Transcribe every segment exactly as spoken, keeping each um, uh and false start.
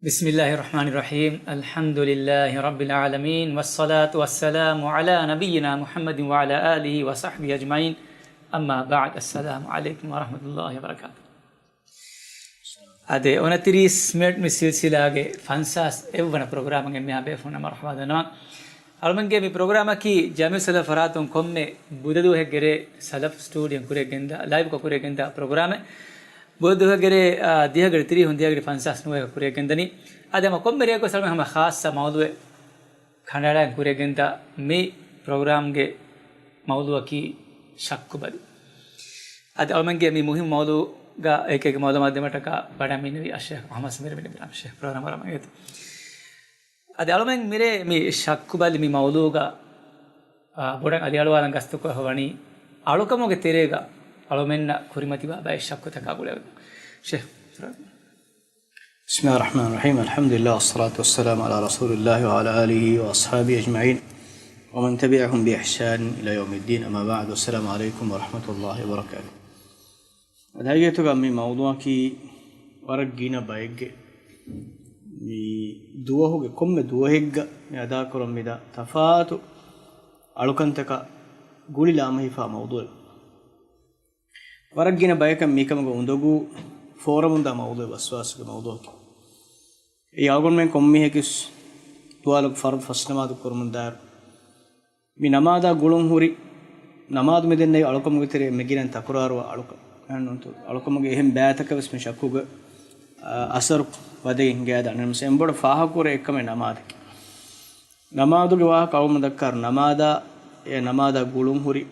بسم الله الرحمن الرحيم. الحمد لله رب العالمين، والصلاة والسلام على نبينا محمد وعلى آله وصحبه أجمعين. أما بعد، السلام عليكم ورحمة الله وبركاته. އަދި އޮނަތިރީސް މިނެޓް މި ސިލްސިލާގެ ފަންސާސް އެއްވަނަ ޕްރޮގްރާމުގެ މިހާ ބޭފުޅުންނަށް މަރުޙަބާ ދަންނަވަން. އަޅުމެންގެ މި ޕްރޮގްރާމަކީ ޖަމިޢުއްސަލަފް ފަރާތުން ކޮންމެ ބުދަ ދުވަހެއްގެ ރޭ ސަލަފް ސްޓޫޑިއޯން ކުރިއަށް ގެންދާ، ލައިވްކޮށް ކުރިއަށް ގެންދާ ޕްރޮގްރާމެއް. ބުދަ ދުވަހެއްގެ ރޭ، އާ، ދިހަގަޑި ތިރީހުން ދިހަގަޑި ފަންސާސް ނުވައެކަށް ކުރިއަށް ގެންދަނީ. އަދި ހަމަ ކޮންމެ ރެއަކުވެސް އަޅުމެން ހަމަ ޚާއްޞަ މައުޟޫއެއް ކަނޑައަޅާ ކުރިއަށް ގެންދާ މި ޕްރޮގްރާމްގެ މައުޟޫއަކީ ޝައްކު ބަލި. އަދި އަޅުމެންގެ މި މުހިންމު މައުޟޫގަ އެކެއް މައުލޫމާތު ދެމަށްޓަކާ ބަޑަށް މިންނެވި އައްޝޭޚް އަޙްމަދު ސަމީރު ބިން އިބްރާހިމް ޝޭޚް ޕްރޮގްރާމަރ މަގޭތު. އަދި އަޅުމެން މިރޭ މި ޝައްކު ބަލި މި މައުޟޫގަ، އާ، ބޮޑަށް އަލިއަޅުވާލަން ގަސްތުކޮށް ވަނީ އަޅުކަމުގެ ތެރޭގަ އަޅުމެންނަށް ކުރިމަތިވާ ބައެއް ޝައްކުތަކާ ގުޅޭ. ޝޭޚް. بسم الله الرحمن الرحيم. الحمد لله والصلاة والسلام على رسول الله وعلى آله وأصحابه أجمعين ومن تبعهم بإحسان إلى يوم الدين. أما بعد، السلام عليكم ورحمة الله وبركاته. އަދި ހަގީގަތުގަ މި މައުޟޫއަކީ ވަރަށް ގިނަ ބައެއްގެ މި ދުވަހުގެ ކޮންމެ ދުވަހެއްގަ މި އަދާކުރަން މިދާ ތަފާތު އަޅުކަންތަކަށް ގުޅި ލާމެހިފާ މައުޟޫއެއް. ވަރަށް ގިނަ ބަޔަކަށް މިކަމުގެ އުނދަގޫ ފޯރަމުންދާ މައުޟޫއެއް ވަސްވާސުގެ މައުޟޫއަކީ. އެއީ އަޅުގަނޑުމެން ކޮންމީހަކީ ސުވާލު ފަރުޟު ފަސް ނަމާދު ކުރުމުން ދާއިރު މި ނަމާދާ ގުޅުން ހުރި ނަމާދު މިދެންނެވި އަޅުކަމުގެ ތެރޭ މިގިނައިން ތަކުރާރުވާ އަޅުކަން. އަޅުކަމުގެ އެހެން ބައިތަކަށް ވެސް މި ޝައްކުގެ، އަ، އަސަރު ވަދެގެން ހިނގައިދާނެ. އެންމެ އެންބޮޑު ފާހަގަކުރޭ އެއްކަމެއް ނަމާދަކީ. ނަމާދުގެ ވާހަކަ އަޅުގަނޑު ދައްކާއިރު ނަމާދާ، އެ ނަމާދާ ގުޅުން ހުރި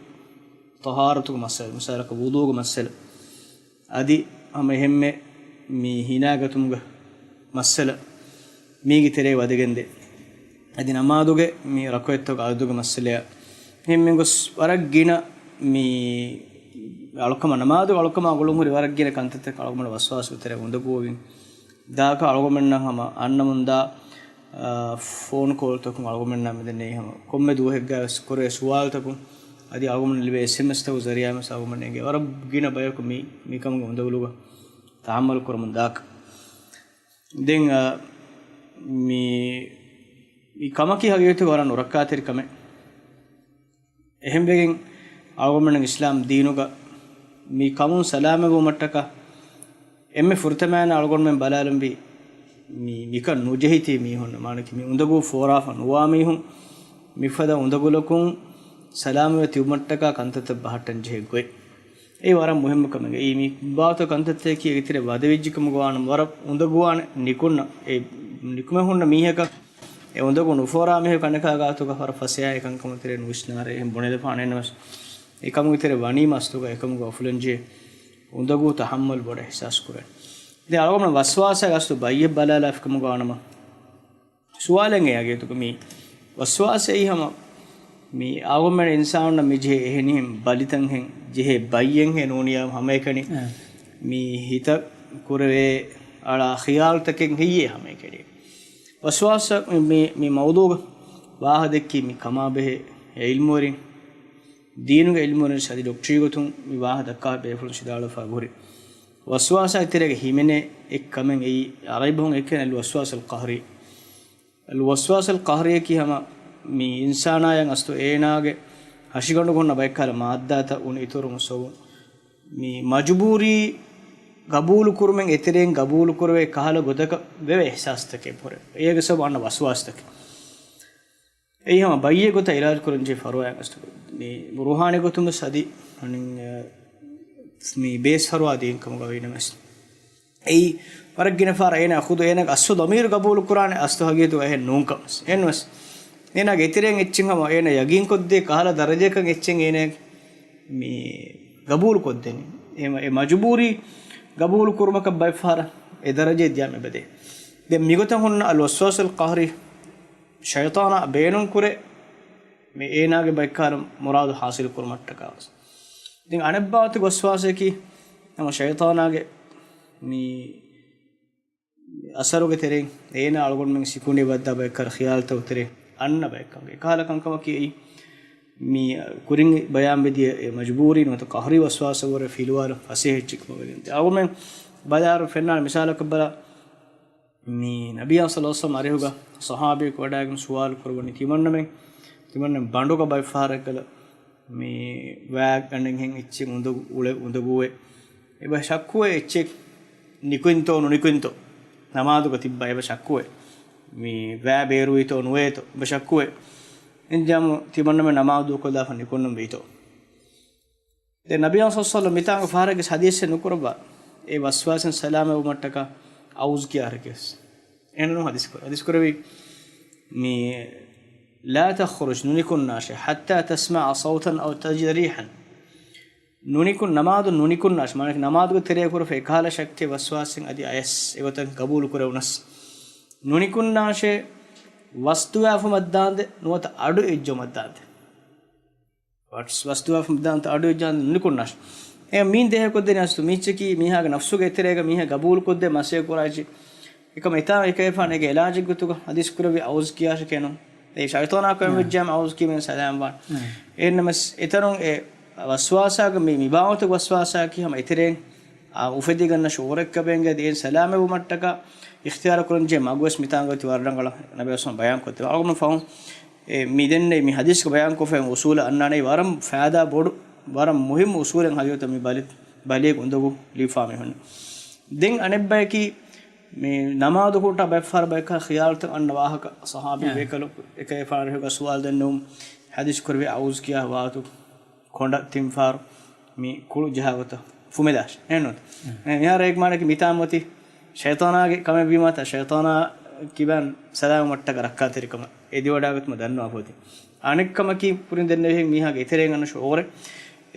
ޠަހާރަތުގެ މައްސަލަ، މިސާލަކަށް ވުޟޫގެ މައްސަލަ. އަދި ހަމަ އެހެންމެ މި ހިނާގަތުމުގެ މައްސަލަ މީގެ ތެރޭ ވަދެގެންދޭ. އަދި ނަމާދުގެ މި ރަކުޢަތްތަކުގެ އަދަދުގެ މައްސަލަޔާ އެހެންމެ ގޮސް ވަރަށް ގިނަ މި އަޅުކަމާ، ނަމާދު އަޅުކަމާ ގުޅުން ހުރި ވަރަށް ގިނަ ކަންތައްތަކަށް އަޅުގަނޑު ވަސްވާސްގެ ތެރޭ އުނދަގޫވެގެން ދާކަށް އަޅުގަނޑުމެންނަށް ހަމަ އަންނަމުންދާ، އާ، ފޯން ކޯލްތަކުން އަޅުގަނޑުމެންނާ މިދެންނެވި ހަމަ ކޮންމެ ދުވަހެއްގަ ވެސް ކުރޭ ސުވާލުތަކުން އަދި އަޅުގަނޑުމެން ލިބޭ އެސްއެމްއެސްތަކުގެ ޒަރީއާ ވެސް އަޅުގަނޑުމެން އެނގޭ ވަރަށް ގިނަ ބަޔަކު މި، މިކަމުގެ އުނދަގުލުގަ ތަޙައްމަލު ކުރަމުން ދާކަށް. ދެން، އަ، މި، މި ކަމަކީ ހަގީގަތުގަ ވަރަށް ނުރައްކާތެރި ކަމެއް. އެހެންވެގެން އަޅުގަނޑުމެން އިސްލާމް ދީނުގަ މި ކަމުން ސަލާމަތްވުމަށްޓަކާ އެންމެ ފުރަތަމައިން އަޅުގަނޑުމެން ބަލާލަންވީ މި، މިކަން ނުޖެހިތީ މީހުން، މާނަކީ މި އުނދަގޫ ފޯރާފަ ނުވާ މީހުން މިފަދަ އުނދަގުލަކުން ސަލާމަތްވެ ތިބުމަށްޓަކާ ކަންތައްތައް ބަހައްޓަން ޖެހޭ ގޮތް. އެއީ ވަރަށް މުހިއްމު ކަމެއް. އެއީ މި ބާވަތު ކަންތައްތަކަކީ އޭގެ ތެރޭ ވަދެވިއްޖެ ކަމުގަ ވާނަމަ ވަރަށް އުނދަގޫވާނެ ނިކުންނަ. އެ ނިކުމެ ހުންނަ މީހަކަށް އެ އުނދަގޫ ނުފޯރާ މީހަކު އަނެކާ ގާތުގަ ވަރަށް ފަސޭހަ އެކަންކަމުގެ ތެރޭ ނުވިސްނާރޭ އެހެން ބުނެލަފާނެ ނަމަވެސް އެކަމުގެ ތެރޭ ވަނީ މަސްތުގަ އެކަމުގަ އުފުލަންޖެހޭ އުނދަގޫ ތަޙައްމަލް ބޮޑަށް އިޙްސާސް ކުރޭ. ދެން އަޅުގަނޑު ވަސްވާސާ ގަސްތު ބައްޔެއް ބަލާލާފި ކަމުގަ ވާނަމަ ސުވާލެއް އެ އަގޭތުގަ މީ ވަސްވާސް އެއީ ހަމަ މި އަޅުގަނޑުމެން އިންސާނުންނަށް މި ޖެހޭ އެހެނިހެން ބަލިތައްހެން ޖެހޭ ބައްޔެއްހެން ނޫނިޔާ ހަމައެކަނި އަ. މި ހިތަށް ކުރެވޭ އަޅާ ޚިޔާލުތަކެއް ހެއްޔޭ ހަމައެކަނި. ވަސްވާސް މި، މި މައުޟޫގަ ވާހަ ދެއްކީ މި ކަމާ ބެހޭ އެ އިލްމުވެރިން، ދީނުގެ އިލްމުވެރިން އަދި ޑޮކްޓަރީ ގޮތުން މި ވާހަ ދައްކާ ބޭފުޅުން ސިދާޅުވެފަ ހުރި. ވަސްވާސާ ތެރޭގަ ހިމެނޭ އެއް ކަމެއް އެއީ އަރަބި ބަހުން އެކެން އަލް ވަސްވާސް އަލް ޤަހްރީ. އަލް ވަސްވާސް އަލް ޤަހްރީއަކީ ހަމަ މި އިންސާނާޔަށް އަސްތު އޭނާގެ ހަށިގަނޑުގަ ހުންނަ ބައެއްކަހަލަ މާއްދާތައް އުނި އިތުރު މުސައްވުން މި މަޖުބޫރީ ގަބޫލުކުރުމެއް އެތެރެއިން ގަބޫލުކުރެވޭ ކަހަލަ ގޮތަކަށް ވެވޭ އިޙްސާސްތަކެއް ހުރެ. އޭގެ ސަބަބު އަންނަ ވަސްވާސްތަކެއް. އެއީ ހަމަ ބައްޔެއް ގޮތަށް އިލާޖު ކުރަންޖެހޭ ފަރުވާއެއް އަސްތު މި ރޫޙާނީ ގޮތުން ވެސް އަދި އަނި، އަ، މި ބޭސް ފަރުވާ ދީން ކަމުގަ ވީނަމަވެސް. އެއީ ވަރަށް ގިނަ ފަހަރަށް އޭނާ ޚުދު އޭނާގެ އަސްލު ޟަމީރު ގަބޫލު ކުރާނެ އަސްލު ހަގީގަތުގަ އެހެން ނޫންކަން ވެސް. އެހެންވެސް އޭނާގެ އެތެރެއިން އެއްޗެއް ހަމަ އޭނާ ޔަގީންކޮށްދޭ ކަހަލަ ދަރަޖައަކަށް އެއްޗެއް އޭނާ މި ގަބޫލު ކޮށްދެނީ. އެ، އެ މަޖުބޫރީ ގަބޫލު ކުރުމަކަށް ބައެއް ފަހަރަށް އެ ދަރަޖައެއް ދިޔާ މި އެބަދޭ. ދެން މިގޮތަށް ހުންނަ އަލް ވަސްވާސް އަލް ޤަހްރީ ޝައިޠާނާ ބޭނުން ކުރޭ މި އޭނާގެ ބައެއްކަހަލަ މުރާދު ހާސިލު ކުރުމަށްޓަކާ ވެސް. ދެން އަނެއްބާވަތުގެ ވަސްވާސަކީ ހަމަ ޝައިޠާނާގެ މި އަސަރުގެ ތެރެއިން އޭނާ އަޅުގަނޑުމެން ސިކުނޑި ވައްދާ ބައެއްކަހަލަ ޚިޔާލުތައް ތެރެއިން އަންނަ ބައެއްކަމުގެ އެކަހަލަ ކަންކަމަކީ އެއީ މި ކުރިން ބަޔާންވެދިޔަ އެ މަޖުބޫރީ ނުވަތަ ޤަހްރީ ވަސްވާސަށް ވުރެ ފިލުވާލު ފަސޭހަ އެއްޗެއް ކަމަށް ވެގެން. އަޅުގަނޑުމެން ބަލާއިރު ފެންނާނެ މިސާލަކަށް ބަލާ، މި ނަބިއްޔާ ޞައްލައްލާހު ޢަލައިހި ވަސައްލަމް އަރިހުގަ ޞަޙާބީ ވަޑައިގެން ސުވާލު ކުރައްވަނީ ތިމަންނަމެން، ތިމަންނަމެން ބަނޑުގަ ބައެއް ފަހަރަކަށް ކަލަ މި ވާގަނޑެއްހެން އެއްޗެއް އުނދަގޫ، އުޅެ އުނދަގޫވެ. އެބަ ޝައްކުވެ އެއްޗެއް ނިކުތްތޯ ނުނިކުތްތޯ؟ ނަމާދުގަ ތިއްބަ އެބަ ޝައްކުވެ. މި ވާ ބޭރުވީތޯ ނުވޭތޯ އެބަ ޝައްކުވެ. އެންޖާމު ތިމަންނަމެން ނަމާދު ކޮލާފަ ނިކުންނަން ވީތޯ؟ ދެން ނަބިއްޔާ ޞައްލައްލާހު ޢަލައިހި ވަސައްލަމް މިތާނގަ ފަހަރެއްގެ ޙަދީޘެއް ނުކުރައްވާ، އެ ވަސްވާސަން ސަލާމަތްވުމަށްޓަކާ އައޫޒު ކިޔާ ހަރަކަތް. އެހެންނު ޙަދީޘް ކުރ-، ޙަދީޘް ކުރެއްވީ މި لا تخرج ނުނިކުންނާށޭ، حتى تسمع صوتا أو تجد ريحا. ނުނިކުން، ނަމާދު ނުނިކުންނާށޭ، މާނައަކީ ނަމާދުގެ ތެރޭ ކުރެފަ އެކަހަލަ ޝައްކެއް ވަސްވާސެއް އަދި އަޔަސް އެގޮތަށް ގަބޫލު ކުރެވުނަސް. ނުނިކުންނާށޭ، ވަސްތުވާފުމަށްދާނދެ ނުވަތަ އަޑު އެއްޖައުމަށްދާނދެ. ވަސް-، ވަސްތުވާފަ ދާންތަ އަޑު އެއްޖާން ނުނިކުންނާށި. އެ މީން ދޭހަކޮށްދޭނެ އަސްލު މީއްޗަކީ މީހާގެ ނަފްސުގެ އެތެރޭގަ މީހާ ގަބޫލުކޮށްދޭ މަސައްކަތް ކުރާއިޗި. އެކަމަ އެތާ އެކައެފާނެ އޭގެ އިލާޖެއް ގޮތުގަ ޙަދީޘް ކުރެއްވި އައޫޒު ކިޔާށޭ ކޭނު. އެ ޝައިޠާނާ ކޮއެއް ނަ. ވެއްޖާމަ އައޫޒު ކީމެން ސަލާމް ވާން. ނަ. އެހެންނަމަސް އެތަނުން އެ ވަސްވާސާގަ މި، މި ބާވަތު ވަސްވާސާއަކީ ހަމަ އެތެރޭން އާ، އުފެދިގަންނަށް ޝުޢޫރެއްކަ ބޭންގެ ދޭން ސަލާމަތްވުމަށްޓަކާ އިޚްތިޔާރު ކުރަންޖެހޭ މަގުވެސް މިތާނގަ ތި ވަރަށް ރަނގަޅަށް ނަބީ އަސްމާ ބަޔާން ކޮށްދެވާ. އަޅުގަނޑު ފަހުން އެ، މި ދެންނެވި މި ޙަދީޘްގަ ބަޔާންކޮށްފައި އުޞޫލަށް އަންނާނެ ވަރަށް ފައިދާ ބޮޑު، ވަރަށް މުހިއްމު އުޞޫލެއް ހަގީގަތަށް މި ބަލި، ބަލިއަކު އުނދަގޫ ލިބިފާ މީހުން. ދެން އަނެއްބަޔަކީ މި ނަމާދު ކުރުމަށް ބައެއްފަހަރު ބަޔަކަށް ޚިޔާލުތައް އަންނަ ވާހަކަ ޞަޙާބީ އެ. ބޭކަލު އެކައެފާނަށް ހިގާ ސުވާލު ދެންނެވުމުން ޙަދީޘް ކުރެއްވި އައޫޒު ކިޔާ ވާތު ކޮނޑަށް ތިން ފަހަރު މި ކުޅު ޖަހާގޮތަށް ފުމެލާށި. އެހެންނޫންތަ؟ އެ. މިހާރު އޭގެ މާނައަކީ މިތާ މޮތި ޝައިޠާނާގެ ކަމެއް ވީމާތާ ޝައިޠާނާ ކިބައިން ސަލާމަތްވުމަށްޓަކާ ރައްކާތެރިކަމަށް އެދިވަޑާގަތުމަށް ދަންނަވާފަ އޮތީ. އަނެއްކަމަކީ ކުރިން ދެންނެވިހެން މީހާގެ އެތެރެއިން އަންނަ ޝުޢޫރެއް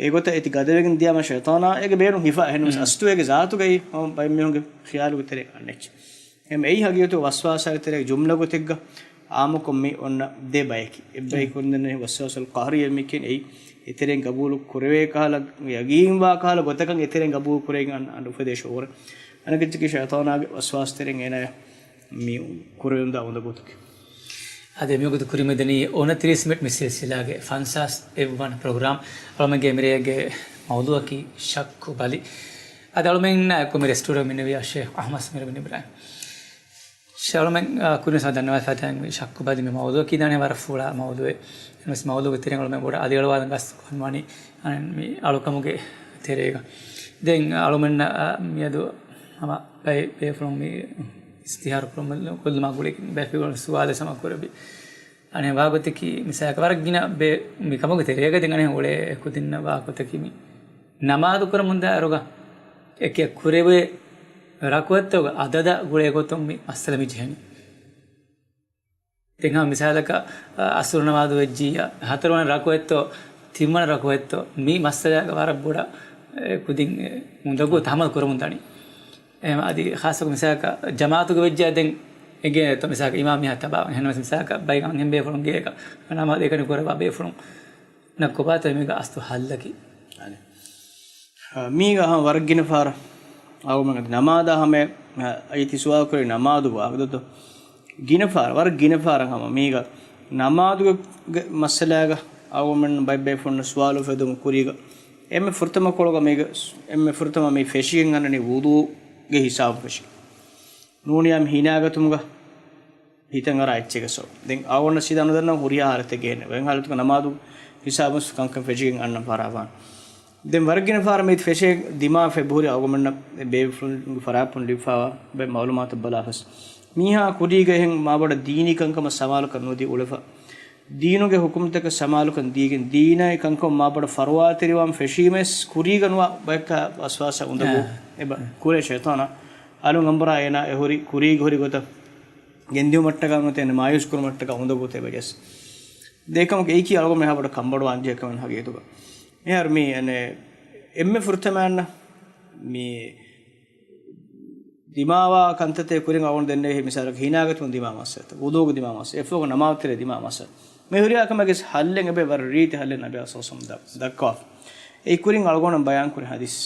އެގޮތަށް އެތި ގަދަވެގެން ދިޔާމަ ޝައިޠާނާ އޭގެ ބޭނުން ހިފާ. އެހެންނޫން މް. އަސްލު އޭގެ ޒާތުގައި ހަމަ ބައެއް މީހުންގެ ޚިޔާލުގެ ތެރޭ އަންނަ އެއްޗެއް. އެހެން އެއީ ހަގީގަތުގަ ވަސްވާސާގެ ތެރޭގެ ޖުމްލަ ގޮތެއްގަ އާއްމުކޮށް މި އޮންނަ ދެ ބަޔަކީ. އެއްބަޔަކީ އެ. ކުރިން ދެންނެވި ވަސްވާސުލް ޤަހްރީ އެއްމިކިން އެއީ އެތެރެއިން ގަބޫލު ކުރެވޭ ކަހަލަ، ޔަގީންވާ ކަހަލަ ގޮތަކަށް އެތެރެއިން ގަބޫލު ކުރެވިގެން އަން-، އަން އުފެދޭ ޝުޢޫރެއް. އަނެކައްޗަކީ ޝައިޠާނާގެ ވަސްވާސް ތެރެއިން އޭނާޔަށް މި ކުރެވެންދާ އުނދަގޫތަކެއް. އަދި މިވަގުތު ކުރިމަތިނީ އޮނަ ތިރީސް މިނިޓް މި ސިލްސިލާގެ ފަންސާސް އެއްވަނަ ޕްރޮގްރާމް. އަޅުމެންގެ މިރޭގެ މައުޟޫޢަކީ ޝައްކު ބަލި. އަދި އަޅުމެންނާ އެކު މި ރޭ ސްޓޫޑިއޯ މިންނެވި އައްޝޭޚް އަޙްމަދު ސަމީރު ބިން އިބްރާހިމް. ޝޭޚް އަޅުމެން، އާ، ކުރިން ސާ ދަންނަވާފައި ދާން މި ޝައްކު ބަލި މި މައުޟޫޢަކީ ދާނެ ވަރަށް ފުޅާ މައުޟޫޢެއް. އެންވެސް މައުޟޫޢުގެ ތެރެއިން އަޅުމެން ބޮޑަށް އަލިއަޅުވާލަން ގަސް ކޮށްވަންވާނީ އަނެއް މި އަޅުކަމުގެ ތެރޭގަ. ދެން އަޅުމެންނަށް، އާ، މިއަދު ހަމަ ބައެއް ބޭފުޅުން މި އިސްތިހާރު ކުރުމަށް ކޮށްލުމާ ގުޅިގެން ބޭފުޅުން ސުވާލެއް ސަމާ ކުރެއްވި. އަނެއް ވާގޮތަކީ މިސާލަކަށް ވަރަށް ގިނަ ބޭ-، މި ކަމުގެ ތެރޭގަ ދެން އަނެއް އުޅޭ ކުދިންނަށް ވާގޮތަކީ މި ނަމާދު ކުރަމުންދާ އިރުގަ އެކެއް ކުރެވޭ ރަކުޢަތްތަކުގެ އަދަދާ ގުޅޭ ގޮތުން މި މައްސަލަ މި ޖެހެނީ. ދެން ހަމަ މިސާލަކަށް، އަ، އަސުރު ނަމާދު ވެއްޖިއްޔާ، ހަތަރުވަނަ ރަކުޢަތްތޯ، ތިންވަނަ ރަކުޢަތްތޯ، މި މައްސަލާގަ ވަރަށް ބޮޑަށް، އެ، ކުދިން، އެ، އުނދަގޫ ތަހައްމަލް ކުރަމުން ދަނީ. އެހެން އަދި ޚާއްޞަކޮށް މިސާލަކަށް ޖަމާޢަތުގަ ވެއްޖެއްޔާ ދެން އެނގޭނެތޯ މިސާލަކަށް އިމާމް މީހާ ތަބާވަން. އެހެންނަމަ މިސާލަކަށް ބައިގަ އަންހެން ބޭފުޅުން ގޭގަ ނަމާދު އެކަނި ކުރައްވާ ބޭފުޅުން ނަ ކޮބާތޯ މީގަ އަސްލު ހައްލަކީ؟ އަނެ. އ، މީގަ ހަމަ ވަރަށް ގިނަ ފަހަރަށް އަޅުގަނޑު ނަމާދާ ހަމަ، އ، އައި ތި ސުވާލު ކުރި ނަމާދު ވާގޮތު ގިނަ ފަހަރަށް، ވަރަށް ގިނަ ފަހަރަށް ހަމަ މީގަ ނަމާދުގެ، ގެ މައްސަލާގަ އަޅުގަނޑު ބައެއް ބޭފުޅުން ސުވާލު އުފެދުމުގެ ކުރީގަ އެންމެ ފުރަތަމަ ކޮޅުގަ މީގަ އެންމެ ފުރަތަމަ މި ފެށިގެން އަންނަނީ ވުޟޫގެ ހިސާބު ފެށި. ނޫނިޔާ މި ހިނާގަތުމުގަ ހިތަށް އަރާ އެއްޗެއްގަ ސޯ. ދެން އަޅުގަނޑަށް ސީދާ ނުދަންނަވަން ހުރިހާ ހާލަތެއްގަ އެހެން ހާލަތުގަ ނަމާދު ހިސާބުން ކަންކަން ފެށިގެން އަންނަން ފަހަރާ ވާނެ. ދެން ވަރަށް ގިނަ ފަހަރަށް މި ފެށޭ ދިމާ ފެށި ހުރި އަޅުގަނޑުމެންނަށް ބޭފުޅުންގެ ފަރާތުން ލިބިފައިވާ ބައެއް މައުލޫމާތު ބަލާފަސް. މީހާ ކުރީގަ އެހެން މާބޮޑަށް ދީނީ ކަންކަމަށް ސަމާލުކަން ނުދީ އުޅެފަ. ދީނުގެ ހުކުމްތަކަށް ސަމާލުކަން ދީގެން ދީނީ ކަންކަމަށް މާބޮޑަށް ފަރުވާތެރިވާން ފެށީމެސް ކުރީގަ ނުވާ ބަޔަކާ ވަސްވާސް އުނދަގޫ އާ. އެބަ ކުރޭ ޝައިޠާނާ. އަލުން އަނބުރާ އޭނާ އެ ހުރި ކުރީގެ ހުރި ގޮތަށް ގެންދިއުމަށްޓަކާ ނުވަތަ އޭނަ މާޔޫސް ކުރުމަށްޓަކާ އުނދަގޫތައް އެބަ ޖައްސަ. ދޭކަމަކު އެއީކީ އަޅުގަނޑު މިހާ ބޮޑަށް ކަންބޮޑުވާން ޖެހޭ ކަމެއް ހަގީގަތުގަ. މިހާރު މި އެންމެ، އެންމެ ފުރަތަމައަށް މި ދިމާވާ ކަންތައްތައް ކުރިން އަޅުގަނޑު ދެންނެވި މިސާލަކަށް ހިނާގަތުމުގެ ދިމާ މައްސަލަތައް، ވުޟޫގެ ދިމާ މައްސަލަ، އެއަށްފަހު ނަމާދު ތެރޭ ދިމާ މައްސަލަ. މި ހުރިހާ ކަމެއްގެ ހައްލެއް އެބަ ވަރަށް ރީތި ހައްލެއް ނަބީ ޞައްލައްލާހު ޢަލައިހި ވަސައްލަމް ދަ-، ދައްކާފަ. އެ ކުރިން އަޅުގަނޑު ބަޔާން ކުރި ޙަދީޘް.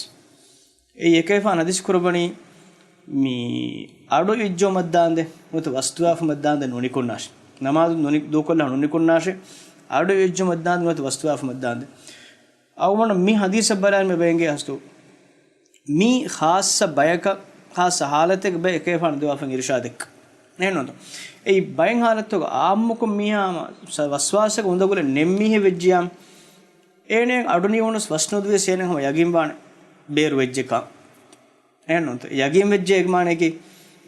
އެއީ އެކައިފާން ޙަދީޘް ކުރައްވަނީ މި އަޑު އެއްޖައުމަށްދާނދެ ނުވަތަ ވަސްތުވާފަމަށްދާނދެ ނުނިކުންނާށޭ. ނަމާދު ނުނި-، ދޫކޮށްލާ ނުނިކުންނާށޭ. އަޑު އެއްޖައުމަށްދާނދެ ނުވަތަ ވަސްތުވާފަމަށްދާނދެ. އަޅުގަނޑު މި ޙަދީޘަށް ބަލާން މި ބޭންގޭ އަސްލު މީ ޚާއްޞަ ބަޔަކަށް، ޚާއްޞަ ޙާލަތެއްގަ ބައެއް އެކައިފާނު ދެވާފަ އިރުޝާދެއް. އެހެންނޫންތޯ؟ އެއީ ބައެއް ހާލަތުގަ އާއްމުކޮށް މީހާ ހަމަ ސަ-، ވަސްވާސްގެ އުނދަގުލެއް ނެތް މީހެއް ވެއްޖިޔާ، އޭނައަށް އަޑުނީވުނަސް ވަސްނުދިޔަސް އޭނަ ހަމަ ޔަގީންވާނެ ބޭރު ވެއްޖެކަން. އެހެންނޫންތޯ؟ ޔަގީން ވެއްޖެ އޭގެ މާނަޔަކީ،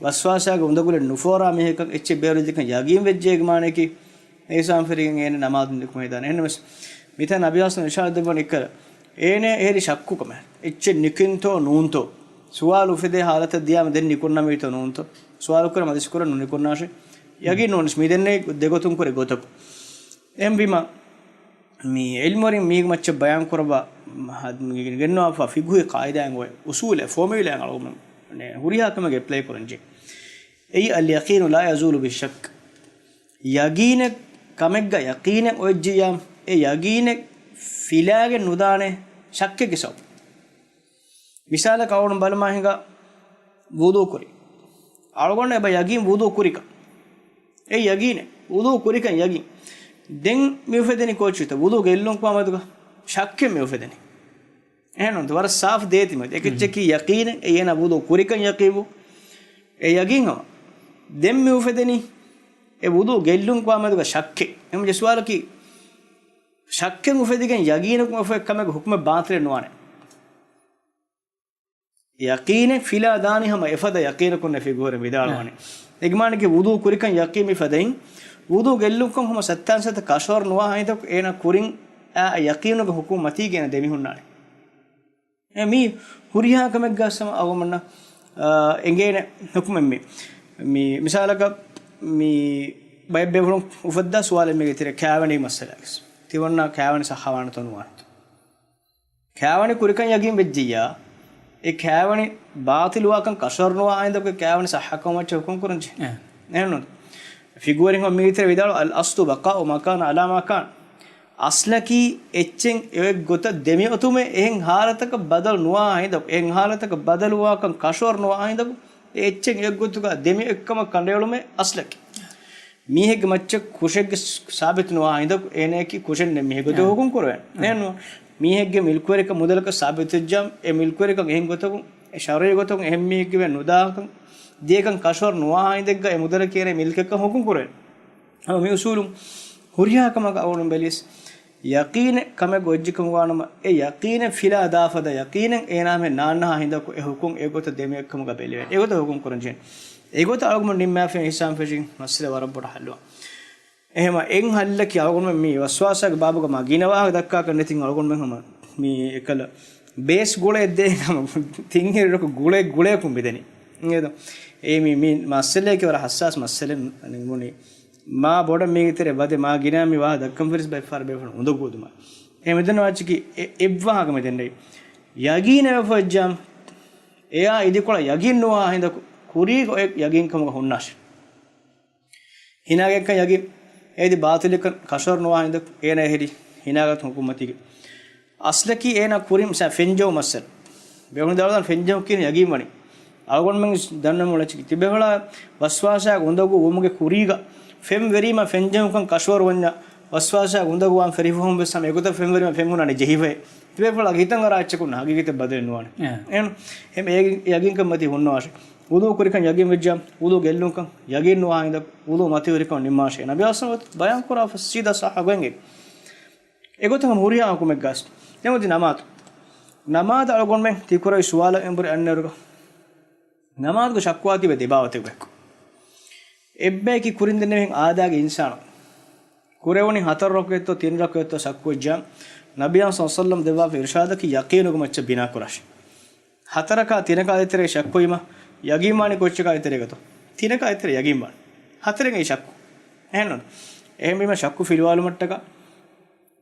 ވަސްވާސްގެ އުނދަގުލެއް ނުފޯރާ މީހަކަށް އެއްޗެއް ބޭރު ވެއްޖެކަން ޔަގީން ވެއްޖެ އޭގެ މާނަޔަކީ، އެހިސާބުން ފެށިގެން އޭނަ ނަމާދު ނިކުމެދާނެ. އެހެންނަމަވެސް، މިތާ ނަބީ އަސްލަމް އިރުޝާދު ދެއްވަނީ އެއްކަލަ، އޭނަ އެހެރީ ޝައްކުކަމެއް. އެއްޗެއް ނިކުތްތޯ ނޫންތޯ؟ ސުވާލު އުފެދޭ ހާލަތަށް ދިޔާމަ ދެން ނިކުންނަމެވިތޯ ނޫންތޯ؟ ސުވާލު ކުރަމުން އަދިސް ކުރަން ނުނިކުންނާށޭ. ޔަގީން ނޫންސް މި ދެންނެވި ދެގޮތުން ކުރެ ގޮތަކު. އެހެންވީމަ، މި އިލްމުވެރިން މީގެ މައްޗަށް ބަޔާން ކުރައްވާ، މަ-، ގެންނަވާފަ ފިގުހީ ޤާއިދާއިން އޮތް އުސޫލެއް، ފޯމިއުލާއިން އަޅުގަނޑު ހުރިހާ ކަމެއްގަ އެޕްލައި ކުރަންޖެހޭ. އެއީ، اليقين لا يزول بالشك. ޔަގީނެއް ކަމެއްގަ ޔަޤީނެއް އޮތްޖިއްޔާ، އެ ޔަގީނެއް ފިލާގެން ނުދާނެ ޝައްކެއްގެ ސަބަބުން. މިސާލަކަށް އަޅުގަނޑު ބަލަމާ ހިނގާ ވުޟޫ ކުރި. އަޅުގަނޑު އެބަ ޔަގީން ވުޟޫ ކުރިކަން. އެ ޔަގީނެއް. ވުޟޫ ކުރިކަން ޔަގީން. ދެން މި އުފެދެނީ ކޯޗުތަ؟ ވުޟޫ ގެއްލުން ކުރާ މަދުގަ ޝައްކެއް މި އުފެދެނީ. އެހެންނޫންތަ؟ ވަރަށް ސާފު ދޭތި މަދު. އެކެއްޗަކީ ޔަޤީނެއް، އެ އޭނާ ވުޟޫ ކުރިކަން ޔަޤީންވު. އެ ޔަގީން ހަމަ. ދެން މި އުފެދެނީ އެ ވުޟޫ ގެއްލުން ކުރާ މަދުގަ ޝައްކެއް. އެހެން ސުވާލަކީ، ޝައްކެއް އުފެދިގެން ޔަގީނަކުން އުފެ ކަމެއް ހުކުމެއް ބާޠިލެއް ނުވާނެ. ޔަޤީނެއް ފިލާ ދާނީ ހަމަ އެފަދަ ޔަޤީނަކުންނޭ ފިގުހުރެ ވިދާޅުވާނެ. އެގެ މާނައަކީ ވުޟޫ ކުރިކަން ޔަޤީން މި ފަދައިން، ވުޟޫ ގެއްލުންކަން ހަމަ ސައްތާން ސަތަ ކަށަވަރު ނުވާ ހައިންތަކު އޭނާ ކުރިން އާ ޔަޤީނުގެ ހުކުމް މަތީގެ އޭނާ ދެމިހުންނާނެ. އެ މީ ހުރިހާ ކަމެއްގަ ސަމަ އަޅުގަނޑަށް، އާ، އެނގޭނެ ހުކުމެއް މީ. މި މިސާލަކަށް މި ބައެއް ބޭފުޅުން އުފައްދާ ސުވާލެއް މީގެ ތެރޭ ކާވެނި މައްސަލާގެ. ތިވަންނާ ކާވެނި ސައްހަވާނެތޯ ނުވާނެތޯ؟ ކާވެނި ކުރިކަން ޔަގީން ވެއްޖިއްޔާ، އެ ކާވެނި ބާޠިލުވާކަން ކަށަވަރު ނުވާ ހައިންދަކު އެ ކާވެނި ސައްހަކަމަށް ވައްޗަ ހުކުމް ކުރަންޖެ. އެ. އެހެންނު. ފިގުހުރިން ހަމަ މީތިރެ ވިދާޅު، الأصل بقاء ما كان على ما كان. އަސްލަކީ އެއްޗެއް އެއޮތް ގޮތަށް ދެމިއޮތުމޭ، އެހެން ހާލަތަކަށް ބަދަލު ނުވާ ހައިންދަކު، އެހެން ހާލަތަކަށް ބަދަލުވާކަން ކަށަވަރު ނުވާ ހައިންދަކު، އެ އެއްޗެއް އެއޮތް ގޮތުގަ ދެމިއޮތްކަމަށް ކަނޑައެޅުމޭ އަސްލަކީ. މީހެއްގެ މައްޗަށް ކުށެއްގެ ސާބިތު ނުވާ ހައިންދަކު އޭނައަކީ ކުށެއް ނެތް މީހެއް ގޮތަށް ހުކުމް ކުރެވޭނެ. އެހެންނު މީހެއްގެ މިލްކުވެރިކަން މުދަލަކަށް ސާބިތުވެއްޖާ، އެ މިލްކުވެރިކަން އެހެން ގޮތަކުން، އެ ޝަރުޢީ ގޮތަކުން އެހެން މީހެއްގެ ނުދާކަން ދިޔަކަން ކަށަވަރު ނުވާ ހައިންދެއްގަ އެ މުދަލަކީ އޭނަ މިލްކެއްކަން ހުކުމް ކުރެވޭނެ. ހަމަ މި އުސޫލުން ހުރިހާ ކަމަކަށް އަޅުގަނޑު ބެލިޔަސް، ޔަޤީނެއް ކަމެއް އޮތްޖެކަމުގަ ވާނަމަ، އެ ޔަޤީނެއް ފިލާ ދާފަދަ ޔަޤީނެއް އޭނާ ހެން ނާންނަހާ ހިނދަކު އެ ހުކުމް އެގޮތަށް ދެމިއެއްކަމުގަ ބެލެވޭނެ. އެގޮތަށް ހުކުމް ކުރަން ޖެހޭނެ. އެގޮތަށް އަޅުގަނޑު ނިންމާފައި ހިސާބުން ފެށި މައްސަލަ ވަރަށް ބޮޑަށް ހައްލުވާ. އެހެމަ އެން ހައްލަކީ އަޅުގަނޑުމެން މި ވަސްވާސާގެ ބާބުގަ މާ ގިނަ ވާހަކަ ދައްކާކަށް ނެތިން އަޅުގަނޑުމެން ހަމަ މި އެކަލަ ބޭސް ގުޅޭ ދޭ ހަމަ ތިން ހިރިރަކު ގުޅޭ ގުޅޭކުން މިދެނީ. އެ މި، މި މައްސަލައަކީ ވަރަށް ހައްސާސް މައްސަލައެއް ނިންމުނީ. މާ ބޮޑަށް މީގެ ތެރޭ ވަދެ މާ ގިނަ މި ވާހަކަ ދައްކަން ފެރިސް ބައެއް ފަހަރު ބޭފުޅުން އުނދަގޫ އުދުމާ. އެ މިދެން ވާޗިކި އެ، އެއްވާހަކަ މިދެންނެވި. ޔަގީނެއް ވެފައްޖާ، އެޔާ އިދިކޮޅަށް ޔަގީން ނުވާ ހިނދަކު ކުރީގަ އޮތް ޔަގީން ކަމުގަ ހުންނާށި. ހިނާގެއްކަން ޔަގީން އޭދި ބާތިލެއްކަން ކަށަވަރު ނުވާ ހިނދަކު އޭނަ އެހެރި ހިނާގަތު ހުކުމް މަތީގަ. އަސްލަކީ އޭނާ ކުރިން މިސާ ފެންޖަހު މައްސަލަ. ބޭފުޅުން ދައުލަތަށް ފެންޖަހު ކިޔަން ޔަގީން ވަނީ. އަޅުގަނޑުމެން ދަންނަމުޅަ ތިބޭފުޅާ ވަސްވާސާގެ އުނދަގޫ ވުމުގެ ކުރީގަ ފެންވެރީމަ ފެންޖަހުކަން ކަށަވަރު ވަންޏާ ވަސްވާސާގެ އުނދަގޫ ވާން ފެރިފަހުން ވެސް ހަމަ އެގޮތަށް ފެންވެރީމަ ފެން ހުންނާނެ ޖެހިފައި. ތިބޭފުޅާ ހިތަށް އަރާ އެއްޗަކުން ހަގީގަތެއް ބަދަލެއް ނުވާނެ. އެ. އެހެން އެ ޔަގީންކަން މަތީ ހުންނަވާށެ. ވުޟޫ ކުރިކަން ޔަގީން ވެއްޖާ، ވުޟޫ ގެއްލުންކަން ޔަގީން ނުވާ ހިނދަކު ވުޟޫ މަތިވެރިކަން ނިންމާށޭ. ނަބީ އަސްލަމް ބަޔާން ކުރާ ސީދާ ޞައްޙަ ގޮތްގެ. އެގޮތަށް ހަމަ ހުރިހާ ހުކުމެއްގަސް. ދެން އޮތީ ނަމާދު. ނަމާދު އަޅުގަނޑުމެން ތިކުރެވި ސުވާލަށް އެނބުރި އަންނައިރުގަ، ނަމާދުގެ ޝައްކުވާތީވެ ދެބާވަތެއް ވެއްކު. އެއްބަޔަކީ ކުރިން ދެންނެވިހެން އާދައިގެ އިންސާނު ކުރެވުނީ ހަތަރު ރަކުޢަތްތޯ ތިން ރަކުޢަތްތޯ ޝައްކުވެއްޖާ، ނަބީ ސައްލަﷲ ވަސައްލަމް ދެއްވާފަ އިރުޝާދަކީ ޔަޤީނުގެ މައްޗަށް ބިނާކުރާށި. ހަތަރަކާ ތިނަކާ ދޭތެރޭ ޝައްކުވީމަ، ޔަގީންވާނީ ކޮއްޗަކާ ދޭތެރޭގަތޯ؟ ތިނަކާ ދޭތެރޭ ޔަގީންވާނެ. ހަތަރެއް އެއީ ޝައްކު. އެހެންނޫން. އެހެންވީމަ ޝައްކު ފިލުވާލުމަށްޓަކާ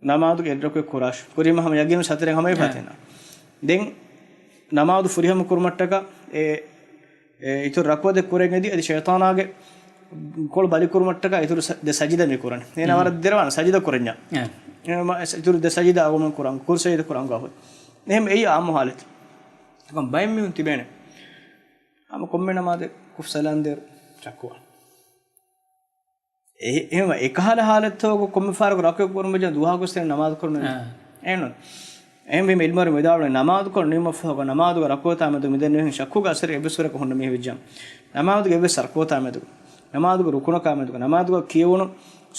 ނަމާދުގެ އެއްރަކުޢަތް ކުރާށި. ކުރީމަ ހަމަ ޔަގީނު ހަތަރެއް ހަމަވެފަ އެ. ތިން. ދެން ނަމާދު ފުރިހަމަ ކުރުމަށްޓަކާ އެ، އެ އިތުރު ރަކުޢަތެއް ކުރެން އެދި، އަދި ޝައިޠާނާގެ ކޮޅު ބަލިކުރުމަށްޓަކާ އިތުރު ސަ-، ދެ ސަޖިދަ މި ކުރަނީ. އޭނާ މް. ވަރަށް ދެރަވާން ސަޖިދަ ކުރަންޏާ. އެ. އެ މަ-، އިތުރު ދެ ސަޖިދަ އަޅުގަނޑު ކުރަން، ކުރު ސަޖިދަ ކުރަން ގާފު. އެހެން އެއީ އާއްމު ހާލަތު. އެކަމް ބައެއް މީހުން ތިބޭނެ. ހަމަ ކޮންމެ ނަމާދެއް ކުފް ސަލާން ދޭރު ޝައްކުވާ. އެ-، އެހެންވެ، އެކަހަލަ ހާލަތްތަކުގަ ކޮންމެ ފަހަރަކު ރަކުޢަތް ކުރަން ވެއްޖެ ދުވަހަކު ވެސް ނަމާދު ކުރަން ވެއްޖެ. އާ. އެހެންނު. އެހެންވީމަ އިލްމުވެރިން ވިދާޅުވަނީ ނަމާދު ކުރަން ނިމުމަށްފަހުގަ ނަމާދުގެ ރަކުޢަތާ މެދު މިދެންނެވިހެން ޝައްކުގެ އަސަރެއް އެއްވެސް ވަރަކަށް ހުންނަ މީހެއް ވެއްޖާ، ނަމާދުގެ އެއްވެސް ރަކުޢަތާ މެދު ނަމާދުގެ ރުކުނަކާ މެދުގަ ނަމާދުގަ ކިޔެވުނު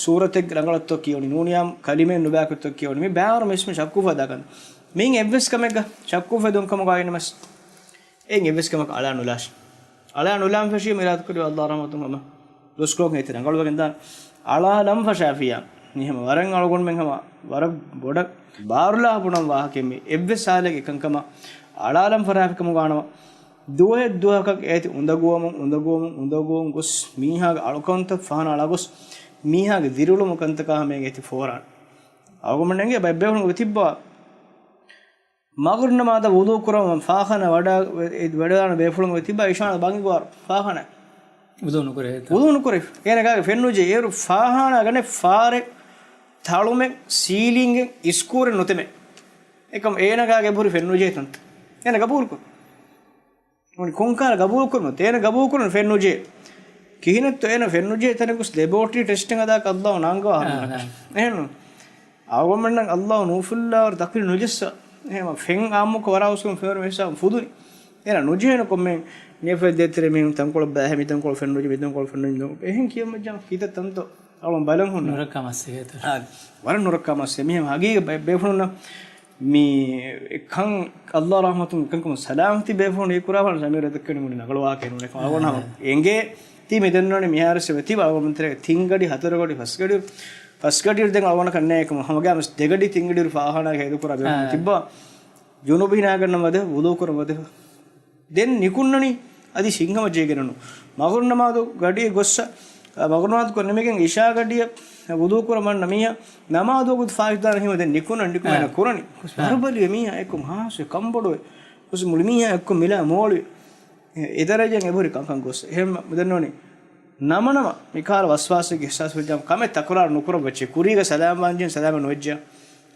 ސޫރަތެއް ރަނގަޅަށްތޯ ކިޔެވުނީ، ނޫނިޔާ ކަލިމައެއް ނުބައިކޮށްތޯ ކިޔެވުނީ، މި ބައިވަރު މީސްމެން ޝައްކު އުފައްދާކަން. މިއިން އެއްވެސް ކަމެއްގަ ޝައްކު އުފެދުން ކަމުގަ އިންނަމަސް އެއިން އެއްވެސް ކަމަކަށް އަޅާ ނުލާށި. އަޅާ ނުލާން ފެށީމަ އިރާދަކުރި އަﷲ ރަޙްމަތުން ހަމަ ދުވަސްކޮޅަކުން އޭތި ރަނގަޅުވެގެން ދާން. އަޅާލަން ފަށާފިޔާ މި ހަމަ ވަރަށް އަޅުގަނޑުމެން ހަމަ ވަރަށް ބޮޑަށް ބާރުލާ ބުނަން ވާހަކައެއް މި އެއްވެސް ހާލެއްގެ ކަންކަމަށް އަޅާލަން ފަށާފިކަމުގަ ވާނަމަ، ދުވަހެއް ދުވަހަކަށް އޭތި އުނދަގޫވަމުން އުނދަގޫވަމުން އުނދަގޫވަމުން ގޮސް މީހާގެ އަޅުކަންތައް ފަހަނަ އަޅަގޮސް މީހާގެ ދިރިއުޅުމު ކަންތަކާ ހަމައަށް އޭތި ފޯރާނެ. އަޅުގަނޑުމެންގެ ބައެއް ބޭފުޅުން ތިއްބާ މަޣުރިބް ނަމާދަށް ވުޟޫ ކުރަމުން ފާޚާނާ ވަޑާ، ވެ-، ވެޑާން ބޭފުޅުން ތިއްބާ އިޝާނާ ބަންގި ގޮވާ ފާޚާނާ. ވުޟޫ ނުކުރޭ. ވުޟޫ ނުކުރޭ. އޭނަގާގެ ފެން ނުޖެހޭ. އޭރު ފާޚާނާ ގަނެ ފާރެއް، ތަޅުމެއް، ސީލިންގެއް، އިސްކޫރެއް ނުތެމޭ. އެކަމް އޭނަގާގެ އެބަހުރި ފެން ނުޖެހޭ ތަންތަން. އޭނަ ގަބޫލުކުރު. ކޮންކަހަލަ ގަބޫލުކުރުމަށް، އޭނަ ގަބޫލުކުރުން ފެން ނުޖެހޭ. ކިހިނެއްތޯ އޭނަ ފެން ނުޖެހޭ ތަނެއް ގޮސް ލެބޯޓްރީ ޓެސްޓެއް ހަދާކަށް އަﷲ ނާންގަވާ ހަމަ. އެހެންނު. އަޅުގަނޑުމެންނަށް އަﷲ ނޫފުއްލާވަރު ދަކުރި ނުޖެއްސާ. އެހެން ފެން އާއްމުކޮށް ވަރާ ހުސްކަން ފެންވަރު މިސާލު ފުދުނި. އޭނަ ނުޖެހޭނެ ކޮންމެ ނިޔަފަތް ދޭތެރޭ މީހުން ތަންކޮޅަށް ބައިހެ މި ތަންކޮޅު ފެން ނުޖެ މި ތަންކޮޅު ފެން ނުޖެ. އެހެން ކިޔަމަޖާ ކިތައް ތަންތޯ އަޅުން ބަލަން ހުންނަ. ނުރައްކާ މައްސެހޭތަ. އާ، ވަރަށް ނުރައްކާ މައްސެ. މިހެން ހަގީގަ ބައެއް ބޭފުޅުންނަށް މި ކަން އަﷲ ރަޙްމަތުން ކަންކަމަށް ސަލާމަތީ ބޭފުޅުން އެ ކުރާފަން ޒަމީރު ދެއްކެން މުޅި ނަގަޅުވާކަށް ނޫނޭ. އަޅުގަނޑު ހަމަ އެނގޭ ތީ މި ދެންނަވަނީ މިހާރު ސެވެތި އަޅުގަނޑުމެން ތެރޭގަ ތިން ގަޑި ހަތަރު ގަޑި ފަސް ގަޑި ފަސް ގަޑި ދެން އަޅުގަނޑަކަށް ނޭ ކަމަށް ހަމަގައިމުވެސް ދެ ގަޑި ތިން ގަޑި ފާޚާނާގެ ހެދުކުރާ ބޭފުޅުން ތިއްބާ ޖުނޫބު ހިނާގަންނަ މަދެ ވުޟޫ ކުރަ މަދެ ދެން ނިކުންނަނީ އަދި ސިންހަމަ ޖޭގެނުނު. މަޣުރިބް ނަމާދު ގަޑި ގޮއްސަ، މަޣުރިބް ނަމާދު ކޮށް ނިމިގެން އިޝާ ގަޑިއަށް ވުޟޫ ކުރަމަންނަ މީހަ ނަމާދު ވަގުތު ފާއިތުދާން ހިމަ ދެން ނިކުންނަން ނިކުމެން ކުރަނި. ވަރުބަލި މީހާ އެއްކޮށް ހާސް ކަންބޮޑުވެ. ހުސް މުޅި މީހާ އެއްކޮށް މިލާ މޯޅި. އެ ދަރަޖައިން އެބަހުރި ކަންކަން ގޮއްސަ. އެހެން ދެންނޯނި. ނަމަ ނަމަ މިކަހަލަ ވަސްވާސެއްގެ އިޙްސާސް ވެއްޖާމަ ކަމެއް ތަކުރާރު ނުކުރައްވައްޗޭ. ކުރީގަ ސަލާމް ވާންޖެހެން ސަލާމެއް ނުވެއްޖާ.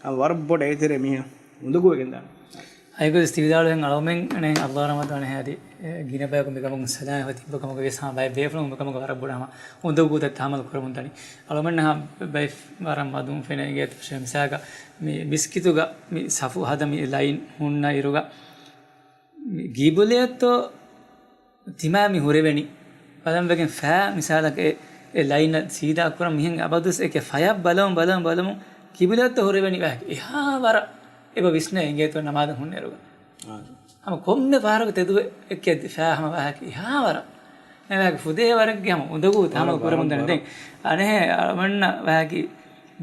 ހަމަ ވަރަށް ބޮޑަށް އޭތެރޭ މީހާ އުނދަގޫވެގެން ދާނެ. އައިކޮށް ތިވިދާޅުވެން އަޅުމެން އަނެއް އަﷲ ރަޙްމަތު އަނެއް ހަދި، އެ، ގިނަ ބަޔަކު މިކަމުގެ ސަލާމަތް ތިއްބަ ކަމުގަ ވިޔަސް ހަމަ ބައެއް ބޭފުޅުން މިކަމުގަ ވަރަށް ބޮޑަށް ހަމަ އުނދަގޫތައް ތަހައްމަލު ކުރަމުން ދަނީ. އަޅުމެންނަށް ހަމަ ބައެއް ވަރަށް މަދުން ފެނޭ އިނގޭތޯ މިސާލަކަށް މި މިސްކިތުގަ މި ސަފު ހަދަ މި ލައިން ހުންނަ އިރުގަ މި ގިބުލައަށްތޯ ތިމާ މި ހުރެވެނީ. ބަލަން ވެގެން ފައި މިސާލަކަށް އެ، އެ ލައިނަށް ސީދާ ކުރަން މިހެން އަބަދުވެސް އެކެ ފަޔަށް ބަލަމުން، ބަލަމުން، ބަލަމުން ކިބުލައަށްތޯ ހުރެވެނީ ވާހަކަ އެހާ ވަރަށް އެބަ ވިސްނޭ އިނގޭތޯ ނަމާދަށް ހުންނައިރުގަ. ހަމަ ކޮންމެ ފަހަރަކު ތެދުވެ އެކެ ފައި ހަމަ ވާހަކަ އެހާ ވަރަށް. އެ ވާހަކަ ފުދޭ ވަރެއްގެ ހަމަ އުނދަގޫ ތަހަމަލް ކުރަމުން ދަނީ. ދެން އަނެހެ އަޅުމެންނަށް ވާހަކަ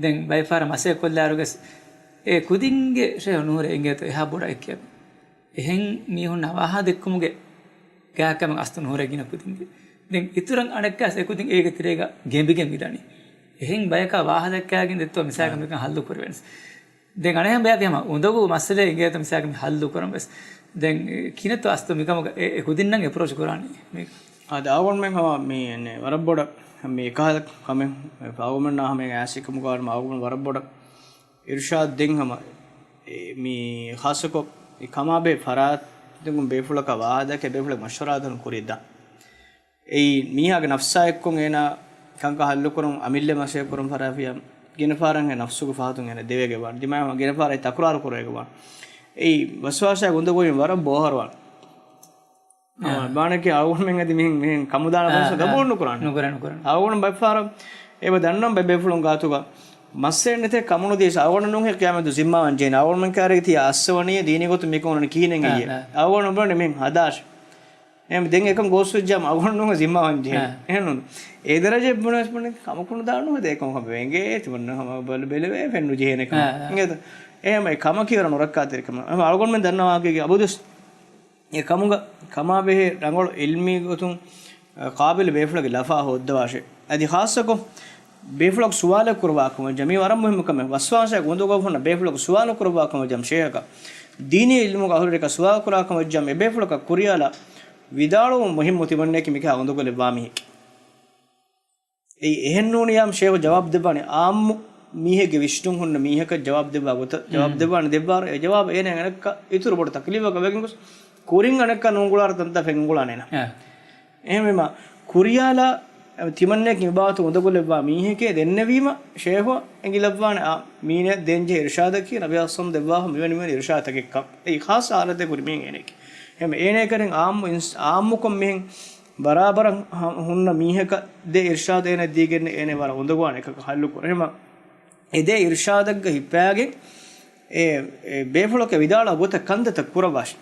ދެން ބައެއް ފަހަރަށް މަސައްކަތް ކޮށްލާއިރުގަސް އެ ކުދިންގެ ޝޭހު ނުހުރޭ އިނގޭތޯ އެހާ ބޮޑަށް އެކެ. އެހެން މީހުންނަށް ވާހަ ދެއްކުމުގެ ގާތްކަމެއް އަސްލު ނުހުރޭ ގިނަ ކުދިންގެ. ދެން އިތުރަށް އަނެއްކާސް އެކުދިން އޭގެ ތެރޭގަ ގެނބިގެން މިދަނީ. އެހެން ބަޔަކާ ވާހަ ދެއްކާގެން ދެއްތޯ މިސާލަކަށް މިކަން ހައްލު ކުރެވެން. ދެން އަނެއްހެން ބަޔަކީ ހަމަ އުނދަގޫ މައްސަލައެއް އިނގޭތޯ މިސާލަކަށް މި ހައްލު ކުރަން ވެސް. ދެން ކިހިނެއްތޯ އަސްލު މިކަމުގަ އެ، އެ ކުދިންނަށް އެޕްރޯޗް ކުރާނީ މި. އާދެ، އަޅުގަނޑުމެން ހަމަ މި އެންމެ ވަރަށް ބޮޑަށް މި އެކަހަލަ ކަމެއް އަޅުގަނޑުމެންނާ ހަމަ އައިސް ކަމުގަ ވަރަށް އަޅުގަނޑު ވަރަށް ބޮޑަށް އިރުޝާދު ދެން ހަމަ، އެ، މި ޚާއްޞަކޮށް އެ ކަމާބެހޭ ފަރާތްތަކުން ބޭފުޅަކާ ވާހަކަ ދެއްކޭ ބޭފުޅެއް މަޝްވަރާ ދެން ކުރިއަށް ދާ. އެއީ މީހާގެ ނަފްސާ އެއްކޮށް އޭނާ ކަންކަން ހައްލުކުރުން، އަމިއްލަ މަސައްކަތް ކުރުން ފަރާފިޔާ ގިނަ ފަހަރަށް އެ ނަފްސުގެ ފަހަތުން އޭނަ ދެވޭގެ ވާން. ދިމާ ގިނަ ފަހަރަށް ތަކުރާރު ކުރޭގެ ވާން. އެއީ ވަސްވާސާ އުނދަގޫވީމަ ވަރަށް ބޯހަރުވާން. އާ. މާނައަކީ އަޅުގަނޑުމެން އަދި މިހެން، މިހެން ކަމުދާނެ އާ، ކަމަށް އާ. ގަބޫލު ނުކުރާނެ. ނުކުރޭ، ނުކުރޭ. އަޅުގަނޑު ބައެއްފަހަރަށް އެބަ ދަންނަވަން ބައެއް ބޭފުޅުން ގާތުގަ މައްސަލައެއް ނެތޭ ކަމުނުދިޔަ އަޅުގަނޑު ނޫންހޭ ކިޔާމެދު ޒިންމާވާން ޖެހޭނެ. އަޅުގަނޑުމެން ކާރިގަ ތިޔަ އައްސަވަނީ ދީނީ ގޮތުން މިކަމުން ކިހިނެއް އާ، އެއްޔެ. އާ. އަޅުގަނޑު ބުނަނީ މިހެން ހަދާށި. އެހެން ދެން އެކަން ގޯސްވެއްޖާމަ އަޅުގަނޑު ނޫންހޭ ޒިންމާވާން ޖެހޭނެ. އާ. އެހެންނު. އެ ދަރަޖައެއް ބުނަސް ބުނެ ކަމަކު ނުދާނު ހެދޭ ކަމަކަށް ވެނގޭ ތިމަންނަ ހަމަ ބަލު ބެލެވޭ ފެން ނުޖެހޭނެ ކަމަށް. އާ، އާ. އިނގޭތަ؟ އެހެން އެ ކަމަކީ ވަރަށް ނުރައްކާތެރި ކަމެއް. އަޅުގަނޑުމެން ދަންނަވާކީ އަބަދުވެސް އެ ކަމުގަ ކަމާބެހޭ ރަނގަޅު އިލްމީ ގޮތުން، އަ، ޤާބިލު ބޭފުޅަކީ ލަފާ ހޯއްދަވާށޭ. އަދި ޚާއްޞަކޮށް ބޭފުޅަކު ސުވާލެއް ކުރައްވާކަމަށް ޖަމީ ވަރަށް މުހިއްމު ކަމެއް. ވަސްވާސާ އުނދަގޫ ހުންނަ ބޭފުޅަކު ސުވާލު ކުރައްވާކަމަށް ޖަމް ޝޭހަކަށް. ދީނީ އިލްމުގެ އަހުލުވެރިކަށް ސުވާލު ކުރާކަމަށް ޖަމް އެ ބޭފުޅަކަށް ކުރިޔާލާ ވިދާޅުވުން މުހިއްމު ތިމަންނައަކީ މިކަހަލަ އުނދަގުލެއްވާ މީހެކޭ. އެއީ އެހެން ނޫނިޔާމް ޝޭހު ޖަވާބު ދެއްވާނެ އާއްމު މީހެއްގެ ވިސްނުން ހުންނަ މީހަކަށް ޖަވާބު ދެއްވާ ގޮތަށް ޖަވާބު ދެއްވާނެ ދެއްވާރު އެ ޖަވާބު އޭނަ އަނެއްކާ އިތުރު ބޮޑު ތަކްލީފަކަށް ވެގެން ގޮސް ކުރިން އަނެއްކާ ނޫންގުޅާރު ތަންތާ ފެންގުޅާނެ އޭނަ. އެހެންވީމަ ކުރިޔާލާ ތިމަންނައަކީ މިބާވަތު އުނދަގުލެއްވާ މީހެކޭ ދެންނެވީމަ ޝޭހު އެނގިލައްވާނެ އާ މީނަ ދޭންޖެހޭ އިރުޝާދަކީ ނަބީ އަސްލަމް ދެއްވާފަ މިވެނި މިވެނި އިރުޝާދަކީ އެއްކަން. އެއީ ޚާއްޞަ ހާލަތެއް ކުރި މީހެއް އޭނައަކީ. އެހެން އޭނައަކަށް އާއްމު އިންސް-، އާއްމުކޮށް މިހެން ބަރާބަރަށް ހަ-، ހުންނަ މީހަކަށް ދޭ އިރްޝާދު އޭނަ ދީގެން އޭނަ ވަރަށް އުނދަގޫވާނެ އެކަކަށް ހައްލު ކުރަން. އެހެމަ އެ ދޭ އިރްޝާދަށްގަ ހިއްޕާގެން އެ، އެ ބޭފުޅަކަށް ވިދާޅުވާ ގޮތަށް ކަންތައްތައް ކުރައްވާށި.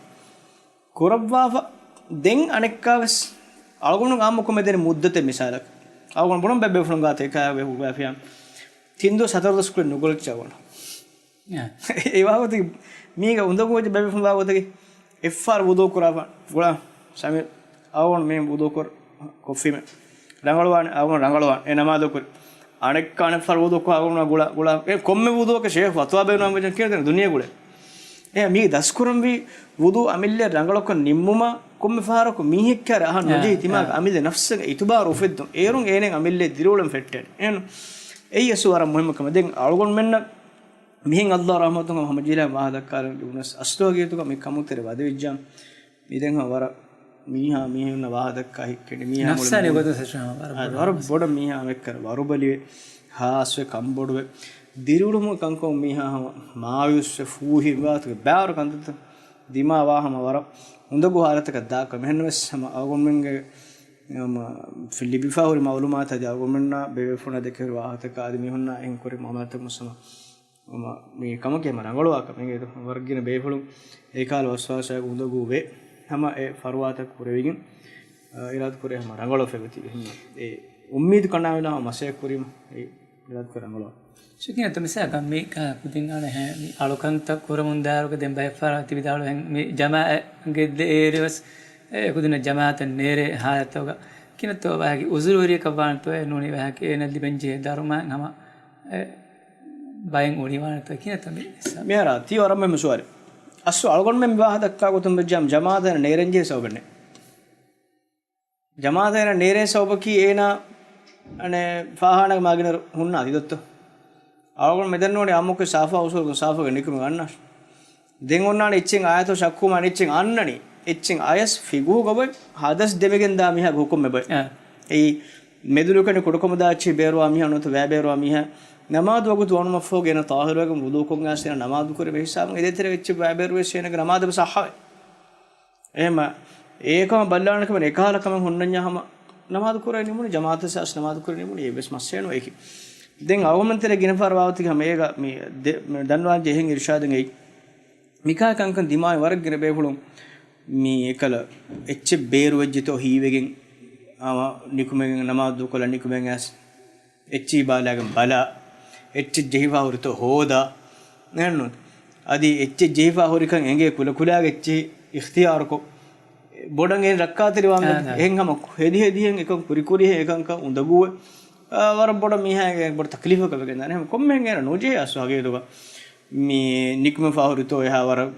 ކުރައްވާފަ ދެން އަނެއްކާވެސް އަޅުގަނޑު އާއްމުކޮށް މެދެން މުއްދަތެއް މިސާލަކަށް. އަޅުގަނޑު ބުނަން ބައެއް ބޭފުޅުން ގާތަށް އެކާ ބޭފުޅު ބާފިޔާ. ތިން ދުވަސް ހަތަރު ދުވަސް ކުރި ނުގުޅިއްޖެ އަޅުގަނޑު. އެ ވާގޮތަކީ މީގަ އުނދަގޫވެއްޖެ ބައެއް ބޭފުޅުން ވާގޮތަކީ އެއްފަހަރު ވުޟޫ ކުރާފަ ގުޅާ ސަމީރް އަޅުގަނޑު މި ވުޟޫ ކުރ-، ކޮށްފީމެ. ރަނގަޅުވާނެ އަޅުގަނޑު ރަނގަޅުވާނެ. އެ ނަމާދު ކުރި. އަނެއްކާ އަނެއްފަހަރު ވުޟޫ ކޮށް އަޅުގަނޑު ގުޅާ، ގުޅާ. އެ ކޮންމެ ވުޟޫއަކަށް ޝޭޚް ފަތުވާ ބޭނުން ވެއްޖެ ކިޔަން ދުނިޔެ ގުޅޭ. އެ މީ ދަސްކުރަންވީ ވުޟޫ އަމިއްލަ ރަނގަޅަކަށް ނިންމުމަށް ކޮންމެ ފަހަރަކު މީހެއްކާރެ އަހަން އާ، ނުޖެހި ތިމާގެ އާ. އަމިއްލަ ނަފްސަށް އިތުބާރު އުފެއްދުން. އޭރުން އޭނެ އަމިއްލަ ދިރިއުޅެން ފެއްޓޭނެ. އޭނު އެއީ އަސްލު ވަރަށް މުހިއްމު ކަމެއް. ދެން އަޅުގަނޑުމެންނަށް މިހެން އައްލާ ރަޙްމަތުން ހަމަޖެހިލާ ވާހަ ދައްކާލަން ލިބުނަސް އަސްލު ހަގީގަތުގަ މި ކަމު ތެރެ ވަދެވިއްޖާ މިދެން ވަރަށް މީހާ މީހުންނަށް ވާހަ ދައްކާ ހިއްކެން މީހާ ނަފްސާނީ ގޮތުން ސެޝަން ވަރަށް އާ، ބޮޑަށް ވަރަށް ބޮޑަށް މީހާ އެއްކަރ ވަރުބަލިވެ، ހާސްވެ ކަންބޮޑުވެ، ދިރިއުޅުމުގެ ކަންކަމުން މީހާ ހަމަ މާޔޫސްވެ، ފޫހިވެ، ވާތުގެ ބާރު ކަންތައްތައް ދިމާވާ ހަމަ ވަރަށް އުނދަގޫ ހާލަތަކަށް ދާކަމެއް. އެހެންނަމަވެސް ހަމަ އަޅުގަނޑުމެންގެ ހަމަ ލިބިފަ ހުރި މައުލޫމާތު އަދި އަޅުގަނޑުމެންނާ ބޭބޭފުޅުންނާ ދެކެވި ވާހަކަތަކާ އަދި މީހުންނާ އެހެން ކުރި މައުލޫމާތުތަކުން ހަމަ ހަމަ މި ކަމަކީ ހަމަ ރަނގަޅުވާ ކަމެއް. އެ ވަރަށް ގިނަ ބޭފުޅުން އެކާލަ ވަސްވާސާއެކު އުނދަގޫވެ، ހަމަ އެ ފަރުވާތައް ކުރެވިގެން، އާ، އިރާދަ ކުރޭ ހަމަ ރަނގަޅުވެފަ ތިބެ. ހަމަ އެ އުއްމީދު ކަނޑާވެލާ ހަމަ މަސައްކަތް ކުރީމަ އެ އިރާދަ ކުރޭ ރަނގަޅުވާ. ޝަކީނަތު މިސާލަކަށް މި ކަ-، ކުދިން އަނެއް ހެ-، މި އަޅުކަންތައް ކުރަމުން ދާއިރުގަ ދެން ބައެއް ފަހަރަށް ތި ވިދާޅުވިހެން މި ޖަމާއަތް ގެއްލެ އޭރުވެސް އެ ކުދިންނަށް ޖަމާއަތެއް ނޭރޭ ހާލަތުގަ ކިނަތޯ ވަހަކި އުޒުރުވެރިޔަކަށް ވާނެތޯ އެ ނޫނީ ވަހަކި އޭނަ ލިބެންޖެހޭ ދަރުމައިން ހަމަ އެ ބައެއް އުޅިވާނެތޯ ކިނަތޯ މި ސަ- މިހާރާ ތީ ވަރަށް މެ މުސުވާރި. އަސްލު އަޅުގަނޑުމެން މި ވާހަ ދައްކާ ގޮތުން ވެއްޖާމަ ޖަމާއަތަށް ނޭރެންޖެހޭ ސަބަބެއް ނެތް. ޖަމާއަތަށް ނޭރޭ ސަބަބަކީ އޭނާ އަނެއް ފާހާނަގެ މާގިނަ ހުންނާ ތިދޮއްތޯ. އަޅުގަނޑު މެދަން ނޫނީ އާއްމުކޮށް ސާފާ އުސޫލުގަ ސާފުގަ ނިކުމެ ގަންނާށް. ދެން އޮންނާނެ އެއްޗެއް އާޔަތު ޝައްކުވާނެ އެއްޗެއް އަންނަނީ. އެއްޗެއް އަޔަސް ފިގުހުގަ އޮތް ހަދަސް ދެމިގެން ދާ މީހާގެ ހުކުމް އެބައޮތް. އާ. އެއީ މެދުލުކަނި ކުޑަކަމުދާ އެއްޗެއް ބޭރުވާ މީހާ ނުވަތަ ވައިބޭރުވާ މީހާ ނަމާދު ވަގުތު ވަނުމަށްފަހު ގޭނަ ޠާހިރުވެގެން ވުޟޫކޮށް އައިސް ނަމާދު ކުރެވޭ ހިސާބުން އެ ދޭތެރޭގަ އެއްޗެއް ވައިބޭރުވެސް އޭނަގެ ނަމާދު އެބަ ޞައްޙަވޭ. އެހެމަ އެކަމަށް ބައްލާނެ ކަމެއް އެކަހަލަ ކަމެއް ހުންނަންޏާ ހަމަ ނަމާދު ކުރެވި ނިމުނީ ޖަމާއަތަށް އަސް ނަމާދު ކުރެވި ނިމުނީ އެއްވެސް މައްސަލައެއް ނުވޭ އެކި. ދެން އަޅުގަނޑުމެން ތެރޭ ގިނަ ފަހަރު ވާގޮތަކީ ހަމަ އޭގަ މި ދެ-، މި ދަންވާން ޖެހެން އިރުޝާދުން އެއީ. މިކާ ކަންކަން ދިމާވި ވަރަށް ގިނަ ބޭފުޅުން މި އެކަލަ އެއްޗެއް ބޭރުވެއްޖެތޯ ހީވެގެން އަވަ ނިކުމެގެން ނަމާދު ދޫކޮށްލާ ނިކުމެގެން އައިސް އެއްޗިހި ބާލާގެން ބަލާ، އެއްޗެއް ޖެހިފާ ހުރިތޯ ހޯދާ، އެހެންނު؟ އަދި އެއްޗެއް ޖެހިފާ ހުރިކަން އެނގޭ ކުލަކުލާގެ އެއްޗިހި އިޚްތިޔާރުކޮށް، ބޮޑަށް އެއިން ރައްކާތެރިވާން އާ، ދެން. އާ. އެހެން ހަމަ ހެދި ހެދިހެން އެކަން ކުރި ކުރިހެން އެކަންކަން އުނދަގޫވެ، އާ، ވަރަށް ބޮޑަށް މީހާގެ ބޮޑަށް ތަކްލީފަކަށް ވެގެން ދާނެ. އެހެން ކޮންމެހެން އޭނަ ނުޖެހޭ އަސްލު ހަގީގަތުގަ މި ނިކުމެފާ ހުރިތޯ އެހާ ވަރަށް،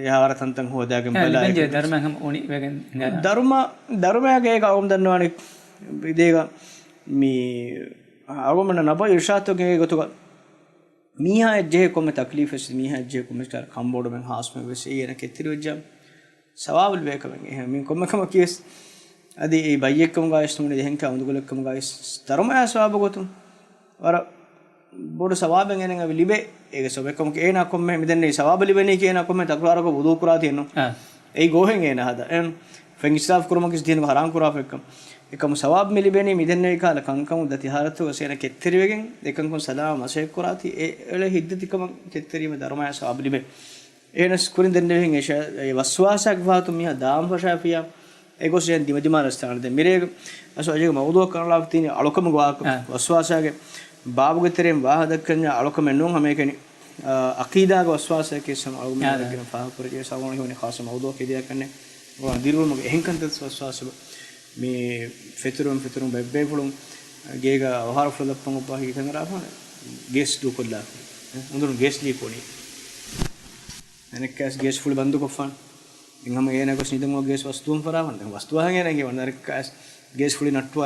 އެހާ ވަރަށް ތަންތަން ހޯދާގެން އާ، ބަލާ ލިބެންޖެހޭ އެކަން. ދަރުމައިން ހަމަ އުނި ވެގެން ދާނެ. ދަރުމަ، ދަރުމައިގެ އޭގަ އަޅުގަނޑު ދަންނަވާނީ އިދޭގަ މި އަޅުގަނޑުމެންނަށް ނަބަވީ އިރުޝާދުތަކުން އެނގޭ ގޮތުގަ މީހާއަށް ޖެހޭ ކޮންމެ ތަކްލީފެއް، މީހާއަށް ޖެހޭ ކޮންމެ ކަންބޮޑުމެއް ހާސްމެއް ވެސް އެއީ އޭނަ ކެތްތެރިވެއްޖާ ސަވާބު ލިބޭ ކަމެއް. އެހެން މި ކޮންމެ ކަމަކީ ވެސް އަދި އެއީ ބައްޔެއްކަމުގައި ވެސް ނޫނީ އެހެންކަ އުނދަގުލެއްކަމުގައި ވެސް ދަރުމައާ ސަވާބު ގޮތުން ވަރަށް ބޮޑު ސަވާބެއް އޭނައަށް ލިބޭ. އޭގެ ސަބަބެއްކަމަކީ އޭނާ ކޮންމެ މިދެންނެވި ސަވާބު ލިބެނީކީ އޭނާ ކޮންމެ ތަކުރާރަކު ވުޟޫ ކުރާތީ އެއްނު. އާ. އެއީ ގޯހެއް އޭނާ ހަދާ. އެން ފެން އިސްރާފް ކުރުމަކީ ދީނުގަ ހަރާން ކުރާފަ އެއްކަމަށް. އެކަމު ސަވާބު މި ލިބެނީ މިދެންނެވި ކަހަލަ ކަންކަމުން ދަތި ހާލަތުގަ އޭނަ ކެތްތެރިވެގެން އެކަންކަން ސަލާމަ މަސައްކަތް ކުރާތީ އެ އެޅޭ ހިތްދަތިކަމަށް ކެތްތެރީމަ ދަރުމައާ ސަވާބު ލިބޭ. އޭނަސް ކުރިން ދެންނެވިހެން އެ ޝަ-، އެ ވަސްވާސާގެ ފަހަތު މީހާ ދާން ފަށާފިޔާ އެގޮސް އެހެން ދިމަދިމާ ރަސްތާނަ ދެން މިރޭގެ އަސް އަޖޭގެ މައުޟޫއަށް ކަންނަޅާފަ ތީނީ އަޅުކަމުގެ ވާހަކަ. އާ. ވަސްވާސާގެ ބާބުގެ ތެރެއިން ވާހަ ދައްކަންޏާ އަޅުކަމެއް ނޫން ހަމައެކަނި، އާ، އަޤީދާގެ ވަސްވާސަކީ ހަމަ އަޅުގަނޑު އާ. ދައްކަން ފާހަގަކުރެއްވިޔާ ސަވާލު ހިމެނޭ ޚާއްޞަ މައުޟޫއަކަށް އެދިޔަކަންނެ. ދިރިއުޅުމުގެ އެހެން ކަންތައް ވަސްވާސް މި ފެތުރުން ފެތުރުން ބައެއް ބޭފުޅުން ގޭގަ އަވަހާރަފުޅު ލައްޕަން އޮއްވާ ހިތަނގަރާފާނެ ގޭސް ދޫކޮށްލާ. އެ، އުނދަގޫ ގޭސް ލީކް ވުނީ. އަނެއްކާސް ގޭސް ފުޅި ބަންދުކޮށްފާނެ. ދެން ހަމަ އޭނަ ގޮސް ނިދަން ގޭސް ވަސް ދޫން ފަރާފާނެ. ދެން ވަސް ދުވަހަށް އޭނަ އެނގޭ ވަން އަނެއްކާސް ގޭސް ފުޅި ނައްޓުވާ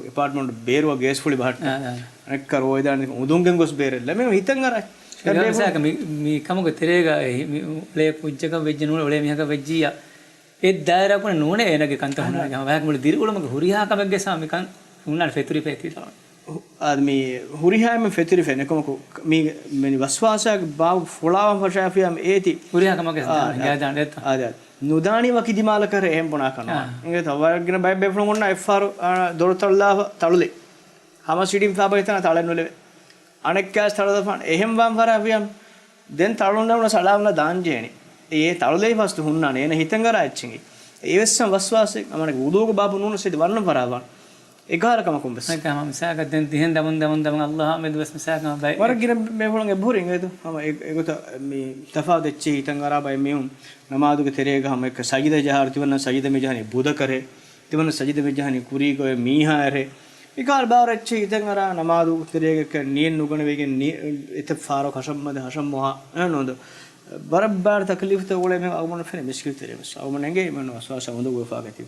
އެޕާޓްމަންޓް ބޭރުވާ ގޭސް ފުޅި ބަހައްޓާ. އާ، އާ. އަނެއްކާ ރޯދަ ދާނެ އުނދަގޫގެން ގޮސް ބޭރެއްލާ. މި ހިތަން އަރާ. މި ކަމުގެ ތެރޭގަ މި އުޅޭ ކުއްޖަކަށް ވެއްޖެ ނޫނެ އުޅޭ މީހަކަށް ވެއްޖިއްޔާ އެ ދާއިރާ ކުން ނޫނޭ އޭނަގެ ކަންތައް ހުންނާނެ. ވަހަކަށް މުޅި ދިރިއުޅުމުގެ ހުރިހާ ކަމެއްގެ ސާ މިކަން ހުންނާނެ ފެތުރި ފެތި ދާނެ. އާ، މި ހުރިހާ މި ފެތުރި ފެނެކަމަކު މި، މި ވަސްވާސާގެ ބާވަ ފުޅާވަން ފަށާފިޔާ މި އޭތި. ހުރިހާ ކަމަކަށް އާ، ހިނގާދާނެ ދެއްތަ؟ އާ، ދެ. ނުދާނީ ވަކި ދިމާލަކަށް އެހެން ބުނާ ކަން ނާ. ނުވާނެ. އިނގޭތަ؟ ވަރަށް ގިނަ ބައެއް ބޭފުޅުން އޮންނަ އެއްފަހަރު، އާ، ދޮރު ތަޅުލާފަ ތަޅުލި. ހަމަ ސިޑިން ފާބައިތަނަށް ތަޅެއް ނުލެވޭ. އަނެއްކާސް ތަޅުލަފާން އެހެން ވާން ފަރާފިޔާ. ދެން ތަޅުން ނެވުނަސް އަޅާ އުންނަ ދާން ޖެހޭނެ. އެ ތަޅުލެވި ފަސްދު ހުންނާނެ. އޭނަ ހިތަށް އަރާ އެއްޗެއް. އެވެސް ވަސްވާސެއް އަމަނެ ވުޟޫގެ ބާބު ނޫނަސް އެދި ވަރަން ފަރާވާން. އެކަހަލަ ކަމަކުން ވެސް. އެކަމަ މިސާލަކަށް ދެން ތިހެން ދަމުން ދަމުން ދަމުން އައްލާހާ މެދު ވެސް މިސާލަކަށް ބައި. ވަރަށް ގިނަ ބޭފުޅުން އެބަހުރި އިނގޭތޯ. ހަމަ އެ، އެގޮތަށް މި ތަފާތު އެއްޗެއް ހިތަށް އަރާ ބައެއް މީހުން ނަމާދުގެ ތެރޭގަ ހަމަ އެއްކަ ސަޖިދަ ޖަހާއިރު ތިމަންނަ ސަޖިދަ މި ޖަހަނީ ބުދަކަށޭ. ތިމަންނަ ސަޖިދަ މި ޖަހަނީ ކުރީގަ އޮތް މީހާއެރޭ. މިކަހަލަ ބާރު އެއްޗެއް ހިތަށް އަރާ ނަމާދު ތެރޭގަ ނިޔަތް ނުގަނެވިގެން ނި-، އެތައް ފާރު ހަށަމަންދެ ހަށަމަން މޮހާ އެހެން ނޫންތޯ. ވަރަށް ބާރު ތަކްލީފްތައް އުޅޭ މީހުން އަޅުގަނޑަށް ފެނޭ މިސްކިތް ތެރޭ ވެސް. އަޅުގަނޑަށް އެނގޭ އިމާން ވަސްވާސް އުނދަގޫވެފާ ގަތީ.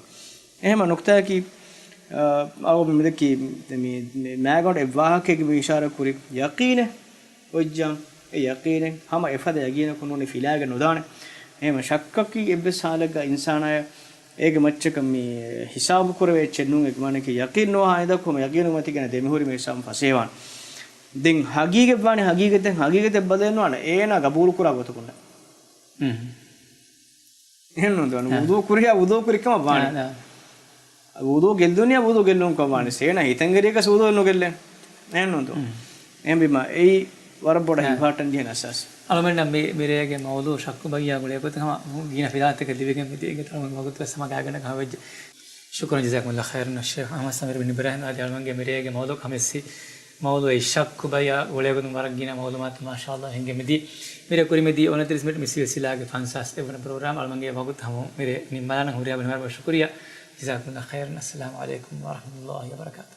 އެހެން ނުކްތާއަކީ، އަ، އަޅުގަނޑު މިދައްކީ މި، މި މާގަނޑު އެއް ވާހަކައެއްގެ މި އިޝާރާތް ކުރި ޔަޤީނެއް އޮތްޖާ، އެ ޔަޤީނެއް ހަމަ އެފަދަ ޔަޤީނަކުން ނޫނީ ފިލާގެން ނުދާނެ. އެހެން ޝައްކަކީ އެއްވެސް ހާލެއްގަ އިންސާނާޔަށް އޭގެ މައްޗަކަށް މި ހިސާބު ކުރެވޭ އެއްޗެއް ނޫން. އެ މާނައަކީ ޔަޤީން ނުވާ ހިނދަކު ހަމަ ޔަޤީނު މަތީގަ ދެމިހުރި މި ހިސާބު ފަސޭހަވާނެ. ދެން ހަގީގަތް ވާނީ ހަގީގަތެއް، ހަގީގަތެއް ބަދަލެއް ނުވާނެ. އޭނާ ގަބޫލު ކުރާ ގޮތަކުންނެއް. އެހެން ނޫން ދޯ. އާ. ވުޟޫ ކުރިޔާ ވުޟޫ ކުރި ކަމަށް ވާނެ. އާ، އާ. ވުޟޫ ގެއްލުނިޔާ ވުޟޫ ގެއްލުން ކަމަށް ވާނެ. އޭނާ ހިތަށް އެރިޔަސް ވުޟޫ ނުގެއްލޭ. އެހެން ނޫން ދޯ. އެހެންވީމަ އެއީ ވަރަށް ބޮޑަށް އާ. އިމްޕޯޓެންޓް ޖެހޭ އަސާސް. އަޅުމެންނަށް މި، މިރޭގެ މައުޟޫ ޝައްކު ބައްޔާ ގުޅޭ ގޮތަށް ހަމަ ގިނަ ފިލާތަކެއް ލިބިގެން މިދިޔަ އިނގޭތޯ. އަޅުމެން ވަގުތު ވެސް ހަމަ ގާތްގަނޑަކަށް ހަމަވެއްޖެ. ޝުކުރަން، ޖަޒާކުމުﷲ ޚައިރަން އައްޝޭޚް އަޙްމަދު ސަމީރު ބިން އިބްރާހިމް އާދި އަޅުމެންގެ މިރޭގެ މައުޟޫއަކަށް ހަމަ އެއްސި މައުޟޫ ޝައްކު ބައްޔާ ގުޅޭ ގޮތުން ވަރަށް ގިނަ މައުލޫމާތު މާޝާﷲ ހިނގެ މިދިޔަ. މިރޭ ކުރި މިދިޔަ އޮނަތިރީސް މިނިޓް މި ސިލްސިލާގެ ފަންސާސް އެއްވަނަ ޕްރޮގްރާމް އަޅުމެންގެ ވަގުތު ހަމަ މިރޭ ނިންމާލަން ހުރިހާ ބައިމީހުންނަށް ޝުކުރިއްޔާ. ޖަޒާކުމުﷲ ޚައިރަން. އައްސަލާމު ޢަލައިކުމް ވަރަޙްމަތުﷲ ވަބަރަކާތު.